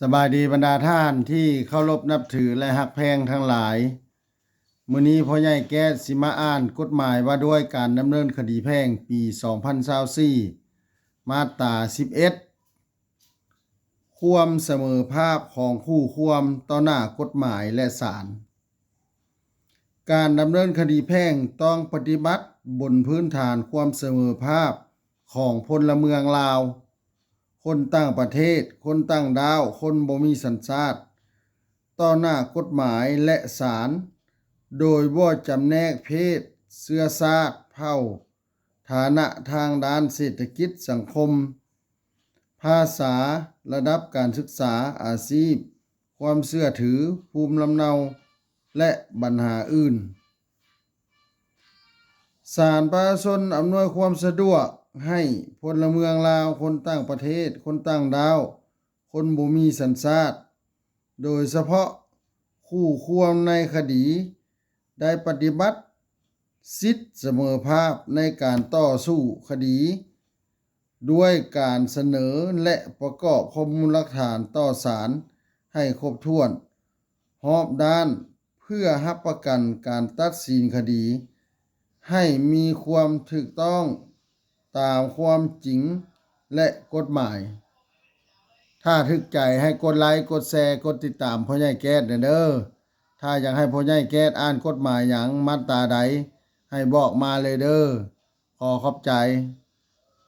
ສະບາຍດີບັນດາທ່ານທີ່ເຄົາລົບນັບຖື ແລະ ຮັກແພງທັງຫຼາຍ. ມື້ນີ້ພໍ່ໃຫຍ່ແກ້ດຊິມາອ່ານກົດໝາຍວ່າດ້ວຍການດຳເນີນຄະດີແພ່ງປີສອງພັນຊາວສີ່ ມາດຕາສິບເອັດ ຄວາມສະເໝີພາບຂອງຄູ່ຄວາມຕໍ່ໜ້າກົດໝາຍ ແລະ ສານ. ການດຳເນີນຄະດີແພ່ງຕ້ອງປະຕິບັດບົນພື້ນຖານຄວາມສະເໝີພາບຂອງພົນລະເມືອງລາວ, ຄົນຕ່າງປະເທດ, ຄົນຕ່າງດ້າວ, ຄົນບໍ່ມີສັນຊາດ ຕໍ່ໜ້າກົດໝາຍ ແລະ ສານ, ໂດຍບໍ່ຈຳແນກເພດ, ເຊື້ອຊາດ, ເຜົ່າ, ຖານະທາງດ້ານເສດຖະກິດສັງຄົມ, ພາສາ, ລະດັບການສຶກສາ, ອາຊີບ, ຄວາມເຊື່ອຖື, ພູມລຳເນົາ ແລະ ບັນຫາອື່ນ. ສານປະຊາຊົນອຳນວຍຄວາມສະດວກໃຫ້ພົນລະເມືອງລາວ, ຄົນຕ່າງປະເທດ, ຄົນຕ່າງດ້າວ, ຄົນບໍ່ມີສັນຊາດ, ໂດຍສະເພາະຄູ່ຄວາມໃນຄະດີ ໄດ້ປະຕິບັດສິດສະເໝີພາບໃນການຕໍ່ສູ້ຄະດີ ດ້ວຍການສະເໜີ ແລະ ປະກອບຂໍ້ມູນຫຼັກຖານຕໍ່ສານໃຫ້ຄົບຖ້ວນຮອບດ້ານ ເພື່ອຮັບປະກັນການຕັດສິນຄະດີໃຫ້ມີຄວາມຖືກຕ້ອງຕາມຄວາມຈິງ ແລະ ກົດໝາຍ. ຖ້າຖືກໃຈໃຫ້ກົດໄລ, ກົດແຊ, ກົດຕິດຕາມພໍ່ໃຫຍ່ແກ້ດແດ່ເດີ້. ຖ້າຢາກໃຫ້ພໍ່ໃຫຍ່ແກ້ດອ່ານກົດໝາຍຫຍັງ ມາດຕາໃດ ໃຫ້ບອກມາເລີຍເດີ້. ຂໍຂອບໃຈ.